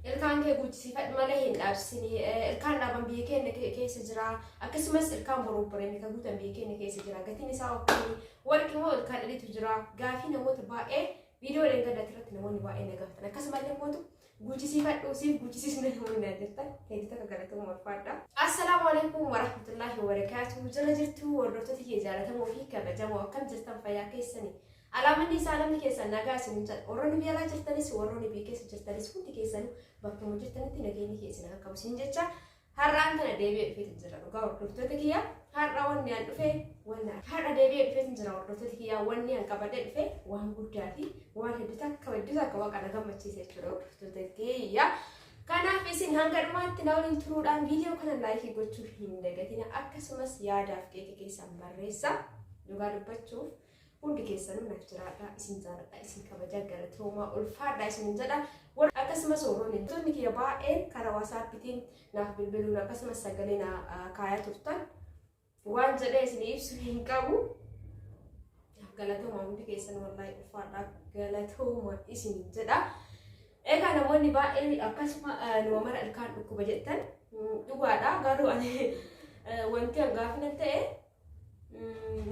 Ilkaan kee guuchisiifadhu malee hin dhaabsisini. Ilkaan dhaaban biyya keenya keessa jira. Akkasumas ilkaan borobboreen kan guutan biyya keenya keessa jira. Gatiin isaa akkamii? Warqi moo ilkaan dhaliitu jira? Gaafii namoota baay'ee viidiyoo dheengaddaati irratti namoonni baay'ee na gaafatan. Akkasumallee mootu guuchisiifadhu siif guuchisiisne namoonni naan jettan hedduu takka galatooma ulfaadha. Assalaamu alaikum warahmatullaahi wabarakaatuh. Jala jirtu hordoftoota kiyya jaalatamoo fi kabajamoo, akkam jirtan? Fayyaa keessanii? Alaamanni isaa namni keessan nagaa isin jedha. Warroonni biyya alaa jirtanis, warroonni biyya keessa jirtanis, hundi keessanuu bakkuma jirtanitti nageenyi keessan akka qabu isin jecha, har'aan tana deebi'ee dhufeetu jira dhugaa hordoftoota kiyya. Har'a wanni an dhufe, wanni har'a deebi'ee dhufeetu jira hordoftoota kiyya, wanni an qabadhee dhufe waan guddaa fi waan hedduu takka hedduu takka waaqa na gammachiise jechuudha hordoftoota kiyya. Kanaaf isin hanga dhumaatti na waliin turuudhaan viidiyoo kana like gochuu hin dagatina. Akkasumas yaadaaf qeeqa keessan barreessa. Dhugaa dubbachuuf hundi keessanuu naaf jiraadha, isin jaaladha, isin kabajaa, galatoomaa, ulfaadha isin jedha. Akkasumas warroonni tonni kiyya baay'een karaa WhatsAppitiin naaf bilbiluun akkasumas sagalee na kaayaa turtan, waan jedhee isin ibsu hin qabu. Galatoomaa hundi keessan, wallaahi ulfaadha, galatooma isin jedha. Egaa namoonni baay'een akkasuma numa mara ilkaan dhukkuba jettan dhugaadha, garuu ani wanti hangaafi ta'e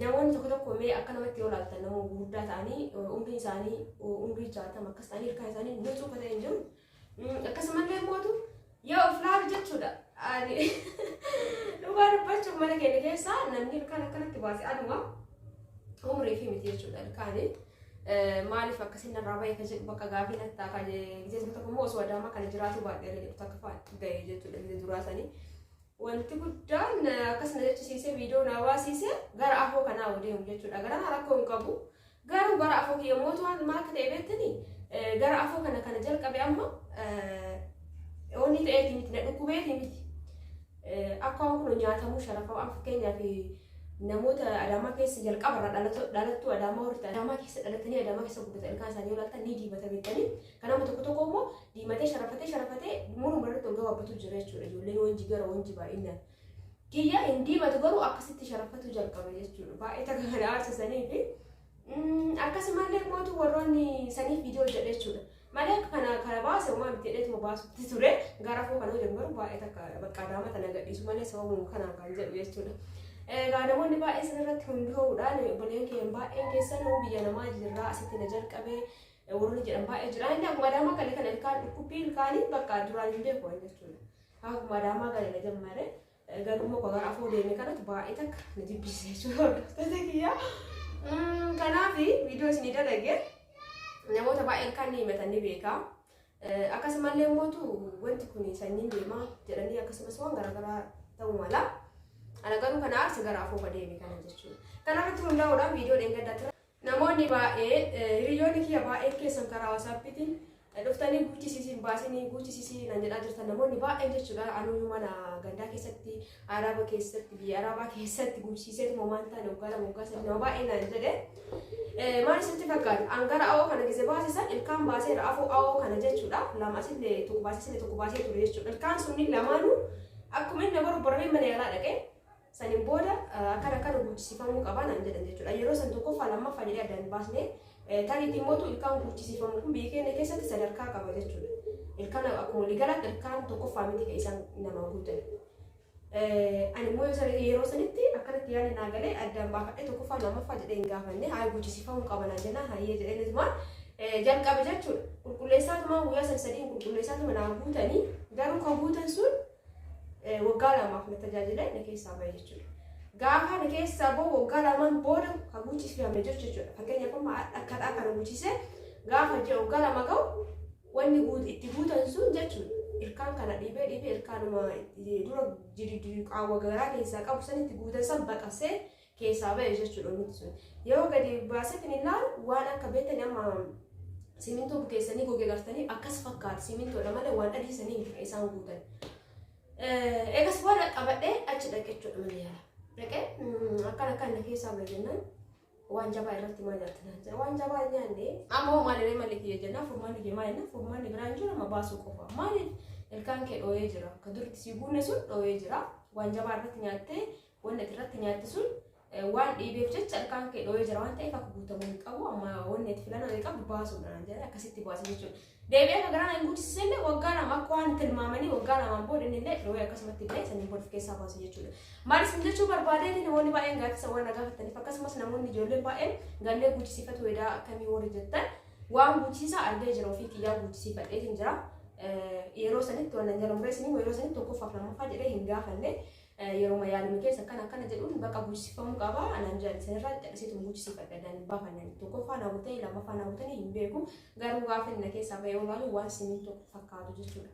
namoonni tokko tokko mee akka namatti yoo ilaaltan nama gurguddaa ta'anii umriin isaanii umrii 60 akkas ta'anii ilkaan isaanii nutsuu akka ta'e hin jiru. Akkasumallee mootu yoo of laalu jechuudha. Ani dhugaa dubbachuuf mana keenya keessaa namni ilkaan akkanatti baase anuma, umrii fi miti jechuudha ilkaanii. Maaliif akkasiin narraa bahee ka jedhu bakka gaafii nattaa ka gisee tokko tokko immoo osoo Adaamaa kana jiraatu baadhee jedhu takka fa'aa gahe jechuudha gisee duraa sanii. Wanti guddaan akkas na jechisiisee viidiyoo na baasiise gara afoo kanaa deemu jechuudha. Gara rakkoo hin qabu. Garuu gara afoo kiyya mootu waan maal akka ta'e beektanii, gara afoo kana kana jalqabe amma wanni ta'eeti miti, na dhukkubeeti miti. Akka waan kun nyaatamuu sharafa waan fakkeenyaaf namoota Adaamaa keessa jalqaba irraa dhalattuu Adaamaa horte, Adaamaa keessa dhalatanii Adaamaa keessa guddatan, ilkaan isaanii yoo ilaaltan ni diimata beektanii. Kan nama tokko tokko immoo diimatee sharafatee sharafatee muruma irratti ol gabaabbatu jira jechuudha. Ijoolleen wanji gara wanji baay'inaan. Kiyya hin diimatu, garuu akkasitti sharafatu jalqabe jechuudha. Baay'ee takka kana aarsisanii fi akkasumallee mootu warroonni saniif viidiyoo hojjedhe jechuudha. Malee akka kana kana baase homaa miti jedheetuma baasutti ture. Gara afoo kana hojjetu garuu baay'ee takka bakka Adaama tana gadhiisu malee sababuma kanaan kan jedhu jechuudha. Egaa namoonni baay'een sanarratti hundaa'uudhaan obboleen keenya baay'een keessan biyya namaa jirraa asitti na jalqabee warroonni jedhan baay'ee jira. Inni akkuma Adaamaa galee kana ilkaan dhukkubbii ilkaanii bakka duraan hin beeku jechuudha. Akkuma Adaamaa galee na jammare, garuu immoo gara afoo deeme kanatti baay'ee takka na jibbisiise jechuudha hordoftoota kiyya. Kanaaf viidiyoo isinii dalage namoota baay'ee ilkaan ni himatan ni beeka. Akkasumallee mootu wanti kun sanyiin deemaa jedhanii akkasumas waan garaagaraa ta'uu mala. Ana garuu kana aarse gara afoo deeme kana jechuudha. Kanarratti hundaa'uudhaan viidiyoo dheengaddaa namoonni baay'ee, hiriyoonni kiyya baay'een keessan karaa WhatsAppiitiin dhuftanii guuchisiisii baasinii guuchisiisii nan jedhaa jirtan namoonni baay'een jechuudha. Anuyyuu mana gandaa keessatti, Araba keessatti, biyya Arabaa keessatti guuchisiiseetuma waan taane waggaa 2, waggaa 3 nama baay'ee naan jedhe. Maal isinitti fakkaata? An gara awoo kana gise baasisan ilkaan baaseera afoo awoo kana jechuudha. Lama asillee tokko baasee asillee tokko baasee ture jechuudha. Ilkaan sunniin lamaanuu akkuma inni borboramee mana yaalaa dhaqee saniin booda akkana akkana guuchisiifamuu qaba naan jedhan jechuudha. Yeroo san tokkoffaa lammaffaa jedhee addaan hin baasne. Tariitii mootu ilkaan guuchisiifamu kun biyya keenya keessatti sadarkaa qaba jechuudha. Ilkaan akkuma waliigalaatti ilkaan tokkoffaa miti kan isaan nama guutan. Ani immoo yeroo sanitti akkanatti yaada naa galee addaan baafadhee tokkoffaa lammaffaa jedhee hin gaafanne, haa guuchisiifamuu qaba naan jennaan hayyee jedhee nitumaan jalqabe jechuudha. Qulqulleessaatumaan guyyaa sadi sadiin qulqulleessaatuma naa guutanii, garuu kan guutan sun waggaa 2f na tajaajila na keessaa bahe jechuudha. Gaafa na keessaa bahu waggaa 2n booda kan guuchifame jiru jechuudha. Fakkeenyaaf amma akkadhaa kana guuchisee gaafa ji'a waggaa 2 gahu wanni itti guutan sun jechuudha. Ilkaan kana dhiibee dhiibee ilkaanuma dura qaawwa garaa keessaa qabu sanitti guutan san baqasee keessaa bahe jechuudha wanti sun. Yeroo gadi baasetti ilaalu waan akka beektanii amma simintoo bukeessanii goge gartanii akkas fakkaata, simintoodha malee waan adii sanii miti isaan guutan. Eegas booda qabadhee achi dhaqe jechuudha mana yaala. Dhaqee akkana akkana keessaa bahe jennaan, waan jabaa irratti maal nyaatti naan jedha. Waan jabaa hin nyaanne. Amma hoo maaliree malli kiyya jennaan, furmaanni kee maal jennaan, furmaanni biraa hin jiru, amma baasuu qofa. Maaliif ilkaan kee dhooyee jira. Akka duritti si guunne sun dhooyee jira. Waan jabaa irratti nyaattee wanni ati irratti nyaatte sun waan dhiibeef jecha ilkaan kee dhooyee jira waan ta'eef akka guutamuu hin qabu. Amma wanni ati filannoo hin qabdu baasuudha naan jedhe, akkasitti baase jechuudha. Deebi'ee akka garaan hin guutisise waggaa 2 akka waan tilmaamanii waggaa 2n booda inni illee dhoo'ee akkasumatti illee saniin booda of keessaa baasu jechuudha. Maal isin jechuu barbaadeen, namoonni baay'een gaaffisa waan na gaafataniif, akkasumas namoonni ijoolleen baay'een gallee guutisifatu wedaa akkamii warri jettan, waan guutisisaa argee jira, ofii kiyyaa guutisifadheetiin jira. Yeroo sanitti waan jala muree isinii yeroo sanitti tokkoffaaf lammaffaa jedhee hin gaafanne, yeroo yaaluma keessa akkana akkana jedhuun bakka guutisifamuu qaba anaan jedhan sanirraa cadhiseetu guutisifadha. Dan baafannan tokkoffaa naa guutanii, lammaffaa naa guutanii hin beeku, garuu gaafa inni keessaa bahee olaalu waan simintoo fakkaatu jechuudha.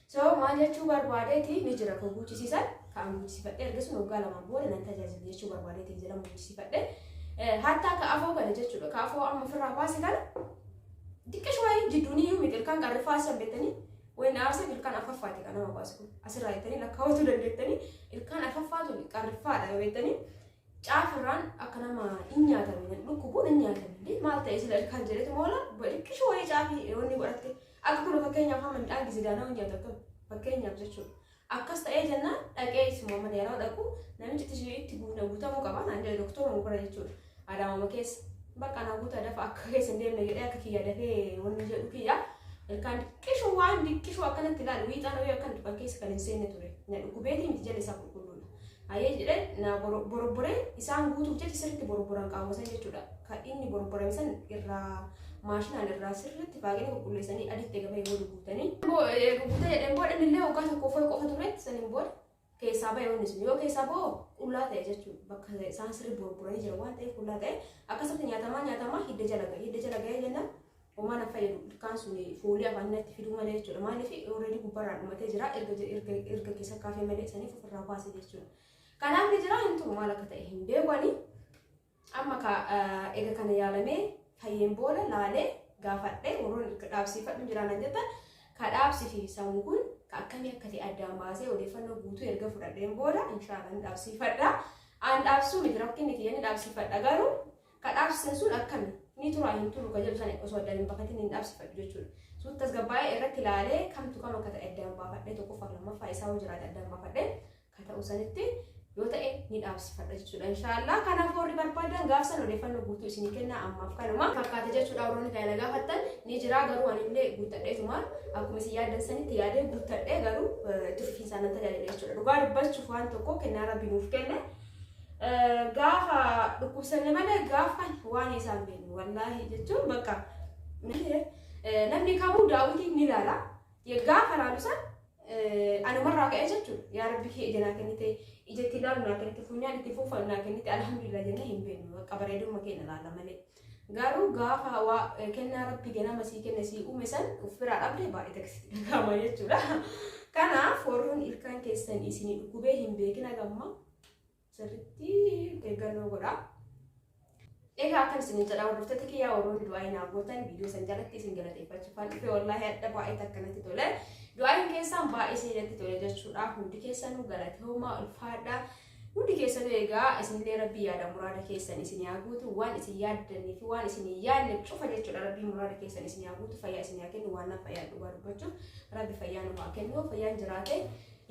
So maal jechuu barbaadeeti, ni jira kan guuchisiisan, kan guuchisifadhe erga sun waggaa 2n booda nan tajaajila jechuu barbaadeeti jedhamu guuchisifadhe. Hatta ka afoo kana jechuudha. Ka afoo amma ofirraa baase kana xiqqishuu wayii jidduun miti, ilkaan qarriffaa san beektanii wayin aarsa ilkaan afaffaati kan nama baasu kun asirraa jettanii lakkaawwatuu dandeettanii, ilkaan afaffaatu qarriffaadha yoo beektanii, caafirraan akka nama hin nyaatamne dhukkubuun hin nyaatamne, maal ta'e sila ilkaan jedhetu moola xiqqishuu wayii caafii wanni godhatte akka kun fakkeenyaaf hamma midhaan gisidaanaa nyaatu akka fakkeenyaaf jechuudha. Akkas ta'ee jennaan dhaqee isuma mana yeroo dhaqu namichi itti guutamuu qaba naan jedhe doktora bira jechuudha. Adaamama keessa bakka naa guutaa dafa akka keessa hin deemne jedhee akka kiyya dafee wanni jedhu kiyya ilkaan xiqqishuu waan xiqqishuu akkanatti ilaalu wiixaan wayii akkan tuqan keessa kan hin seenne ture. Na dhukkubeetii miti, jala isaa qulqulluudha. Hayyee jedhee na borobboree isaan guutuuf jecha sirriitti borobboran qaawwasan jechuudha. Kan inni borobborame san irraa maashinaan irraa sirriitti faaqanii qulqulleessanii aditti eegamee booda guutanii. Guutee jedheen booda inni illee waggaa 1 qofa turetti saniin booda keessaa ba'e wanni sun. Yoo keessaa ba'u qullaa ta'e jechuudha. Bakka isaan sirri borboranii jiran waan ta'eef qullaa ta'e, akkasumatti nyaatamaa nyaatamaa hidda jala ga'e. Hidda jala ga'ee jennaan homaa na fayyadu, ilkaan sun foolii afaan natti fiduu malee jechuudha. Maaliif, already gubbarraan dhumatee jira, erga keessa kaafee malee saniif ofirraa baase jechuudha. Kanaaf ni jira, hin turu, maal akka ta'e hin beekani. Amma ka eega kana yaalamee fayyeen booda laalee gaafadhee warroon dhaabsiifadhu jiraanan jettan, ka dhaabsifiisamu kun ka akkamii akka ta'e addaan baasee odeeffannoo guutuu erga fudhadheen booda inshaallah ni dhaabsiifadha. An dhaabsuu miti rakkinni kiyya, ni dhaabsiifadha, garuu ka dhaabsisan sun akkami, ni tura hin turu ka jedhu sana osoo addaan hin bafatin hin dhaabsifadhu jechuudha. Suutti tasgabbaa'ee irratti ilaalee kamtu kam akka ta'e addaan baafadhee, tokkoffaa lammaffaa isaa hoo jiraate addaan baafadhee ka ta'u sanitti yoo ta'e ni dhaabsifadha jechuudha inshaallah. Kanaaf warri barbaadan gaafsan odeeffannoo guutuu isinii kenna, ammaaf kanuma fakkaate jechuudha. Warroonni kana gaafattan ni jira, garuu ani illee guuttadheetuma akkuma isin yaaddan sanitti yaadee guuttadhee, garuu itti fufiinsaan nan tajaajila jechuudha. Dhugaa dubbachuuf waan tokko kennaa Rabbi nuuf kenne gaafa dhukkubsanne malee gaafa waan isaan beeknu wallaahi jechuun bakka namni kamuu daawwitii ni ilaala. Gaafa laalu san anumarraa ka'ee jechuudha. Yaa Rabbi kee ija naa kennite, ija itti ilaalu naa kennite, funyaan itti fuufan naa kennite, alhamdulillah jennee hin beeknu. Bakka bareedumma keenya ilaala malee. Garuu gaafa waa kennaa Rabbi ganama sii kenne, sii uume san of biraa dhabde, baay'ee taksiti dhagahama jechuudha. Kanaaf warroon ilkaan keessan isinii dhukkubee hin beekina gamma sirriitti eeggannoo godhaa. Egaa akkan isin jedha, hordoftoota kiyyaa, warroonni du'aa naaf gootan viidiyoo san jalatti isin galateeffachuufaan dhufe. Wallaahi adda baay'ee takkanatti tole. Du'aayin keessaan baay'ee isinitti tole jechuudha. Hundi keessanuu galatoomaa, ulfaadha. Hundi keessanuu egaa isinillee Rabbii yaada muraada keessan isin haa guutu, waan isin yaaddanii fi waan isin hin yaadne cufa jechuudha. Rabbii muraada keessan isin haa guutu, fayyaa isin haa kennu. Waan fayyaa dhugaa dubbachuuf Rabbi fayyaa nu haa kennu. Fayyaan jiraate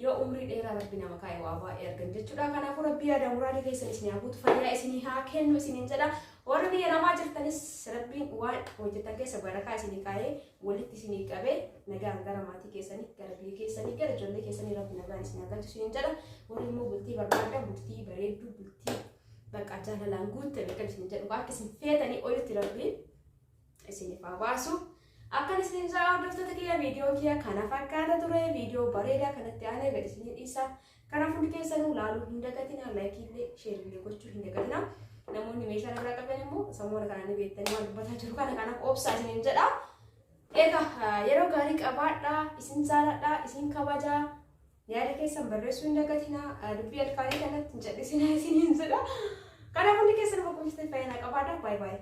yoo umrii dheeraa Rabbi nama kaa'e waa baay'ee argan jechuudha. Kanaafuu Rabbi yaada muraada keessan isin haa guutu, fayyaa isin haa kennu isiniin jedha. Warri biyya namaa jirtanis Rabbiin waan hojjetan keessa barakaa isinii kaa'ee walitti isinii qabee nagaan gara maatii keessanii, gara biyya keessanii, gara ijoollee keessanii Rabbi nagaan isin haa galchu isiniin jedha. Warri immoo bultii barbaadan, bultii bareedduu, bultii bakka jaalalaan guutte bakka isin jedhu akka isin feetanii olitti Rabbiin isiniif haa baasu. Akkan isin jedha, hordoftoota kiyya, viidiyoon kiyya kana fakkaata ture. Viidiyoo bareedaa kanatti aanee gad isinii dhiisa. Kanaaf hundi keessanuu laaluu hin dagatinaa, like illee share illee gochuu hin dagatinaa. Namoonni meeshaa irraa qaban immoo sammuu kana ni beektanii waan dubbataa jiru kana, kanaaf obsaa isiniin jedha. Egaa yeroo gaarii qabaadhaa, isin jaaladhaa, isin kabajaa. Yaada keessan barreessuu hin dagatinaa, dubbii alkaanii kanatti hin callisinaa isiniin jedha. Kanaaf hundi keessan boqonnaa fayyaa qabaadhaa. Baay'ee baay'ee.